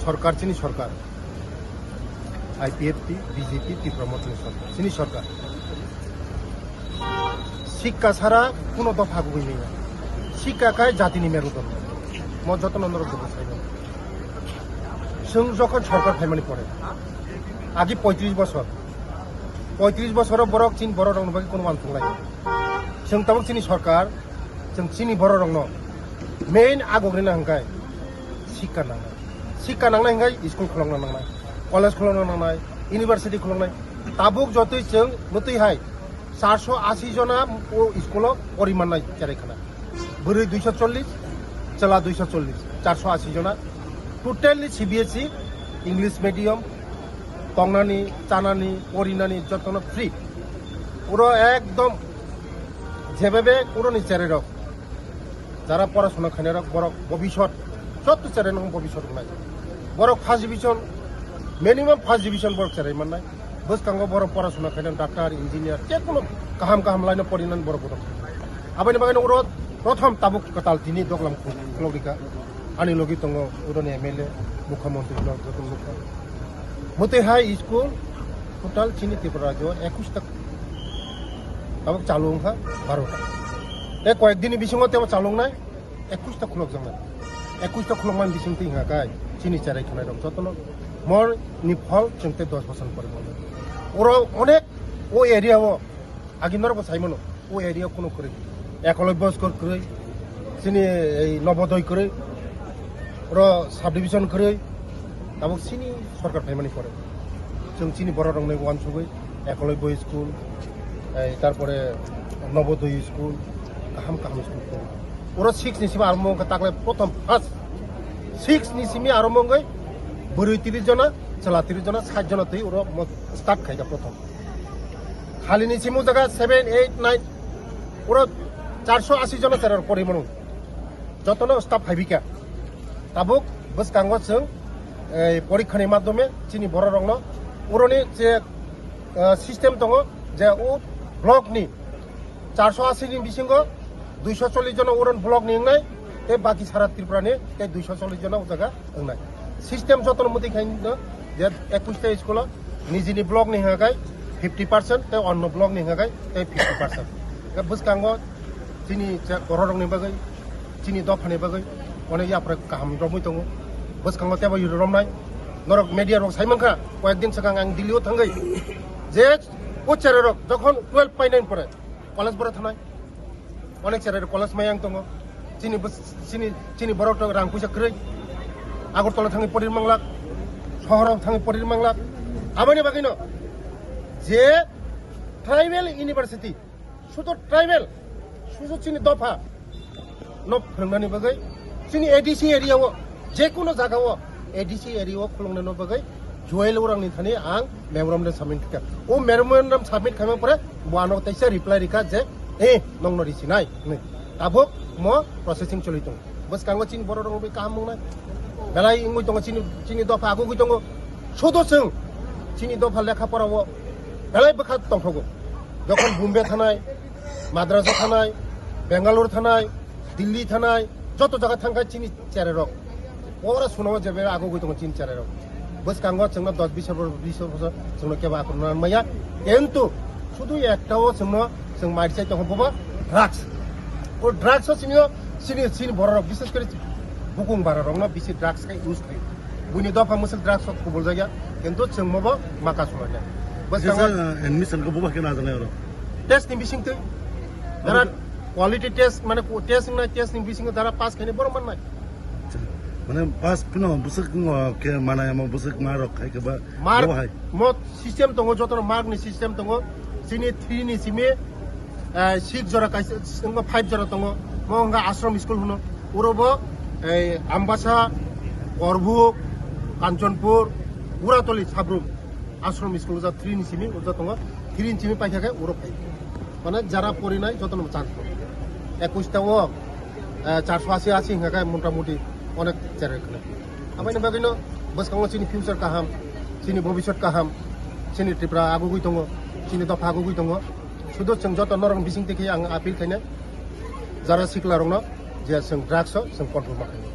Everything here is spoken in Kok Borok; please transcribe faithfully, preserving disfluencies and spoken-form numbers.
Sorkar, chini sorkar, I P F T, B J P, Tipra Mothani sorkar, chini sorkar. Sikka sara kuno dopha gugui naiya. Sikka khai jatini merudon. Mo jotono norok joto saino. Chwng jokhon sorkar phaimani pore, agi poitris bosor, poitris bosoro borok chini bororokni bagwi kuno uansuk lai. Chwng tabuk chini sorkar, chwng chini bororokno main agogri na hwnkhe sikka nangnai. Sikka nangnai hwnkhe school khulokna nangnai, college khulokna nangnai, university khuloknai. Tabuk jotoi chwng mwtwi hai charso asi jona o school o pori mannai cherai khana. Bwrwi duiso chollish, chwla duiso chollish, charso asi jona. Totally C B S E, English medium, tongnani, chanani, porinani jotono free. Puro ekdom jebebe uroni cherai rok. Jara porasona khainai rok borok bobisot, joto cherai no bobisot wngnai. Borok first division, minimum first division borok cherai mannai. Bwskango borok porasona khainai doctor, engineer, je kono kaham kaham line o porinani borok borok. Aboni bagwi no uro prothom tabuk kwtal tini doglam khulok rika. Ani logi tongo uroni M L A, mukhyamantri no joto nukha. Mwtwi hai school total chini Tripura rajyo ekush ta tabuk chalu wngkha, baro ta. Tei koyek dini bisingo tebo chalu wngnai ekush ta khulok jaknai. Ekush ta khulokmani bising twi hwnka khe chini cherai khwnai rok jotono mor ni phol chwng tei dos bosor pore mono. Oro onek o area o agi norok bo sai mano. O area o kunu kwrwi. Ekolobya school kwrwi, chini ei Nobodoy kwrwi, oro subdivision kwrwi, tabuk chini sorkar phaimani pore. Chwng chini borok rokni uansugwi Ekolobya school, ei tarpore Nobodoy school, kaham kaham school kwrwi. Oro six ni simi arombo wngkha taklai prothom first. Six ni simi arombo wngwi bwrwi tris jona, chwla tris jona, sait jona twi oro mo-, start khaikha prothom. Halini simi o jaga seven, eight, nine, oro charso asi jona cherai rok pori mano. Jotono staff phaibikha. Tabuk bwskango chwng, ei, porikhani madhyome chini borok rokno uroni je, eh, system tongo je o block ni charso asi ni bisingo duiso chollish jona uron block ni wngnai, tei baki sara Tripura ni tei duiso chollish jona o jaga wngnai. System jotono mwtwi khai no je ekush ta school o nijini block ni hwnka khai fifty percent tei onno block ni hwnka khai tei fifty percent. Bwskango chini cha-, borok rokni bagwi, chini dophani bagwi onek yapra kaham romwi tongo. Bwskango tebo yuri romnai. Norok media rok sai mankha, koyek din swkang ang Delhi o thangwi je o cherai rok jokhon twelve painani pore college boro thanai. Onek cherai rok college mayang tongo. Chini bus-, chini, chini borok rok rang puisa kwrwi. Agartala thangwi porir manglak, sohor rok thangwi porir manglak. Aboni bagwino je tribal university, sudu tribal, sudu chini dopha no phwrwngnani bagwi chini A D C area o, je kono jaga o A D C area o khulungnani bagwi Joel Urangni thani ang memorandum submit kha. O memorandum submit khaima pore bo ano teisa reply rikha je, "Eh, nongno risinai," hinwi. Tabuk mo processing choli tongo. Bwskango chini borok rok kaham wngnai. Belai wngwi tongo chini, chini dopha agugwi tongo. Sudu chwng chini dopha lekha pora o belai bwkha tongthogo. Jokhon Bombay thanai, Madras o thanai, Bangalore thanai, Delhi thanai, joto jaga thangkha chini cherai rok. Ora sunama jebe agugwi tongo chini cherai rok. Bwskango chwngno dos bis bosor, bis bosor chwngno kebo akurna maya. Kintu sudu ekta o chwngno chwng mai chai tongo boba drugs. O drugs o chini, chini, chini borok rok, bises kore bukung bara rokno bisi drugs khai use khai. Buini dopha mwswk drugs o kubul jaya, kintu chwng mobo maka sumanya. Bwskango Kisa, uh, admission ko boba kena jana oro. Test ni bising twi. Dara Obo- quality test, mane ku-, test ni test ni bising dara pass khaini borok mannai. Mane pass pino bwswk no ke manai amo bwswk ma rok khai ke ba Mark bo hai. Mo system tongo, jotono mark ni system tongo. Chini three ni simi, eh, six jora kaisa, wngkha five jora tongo. Mo wngkha Ashram school hwno. Uro bo, eh, Ambasa, Korbuk, Kanchanpur, Guratoli, Sabrum. Ashram school ja three ni simi, uja tongo. Three ni simi paikha khe uro phai. Mane jara porinai jotono chance tongo. Ekush ta o, eh, charso asi asi hingka khe motamuti onek cherai khna. Aboni bagwino bwskango chini future kaham, chini bobisot kaham, chini Tripura agugwi tongo, chini dopha agugwi tongo. Sudu chwng joto norok bising twi khe ang appeal khainai jara sikla rokno je chwng drugs o chwng control ma khainai.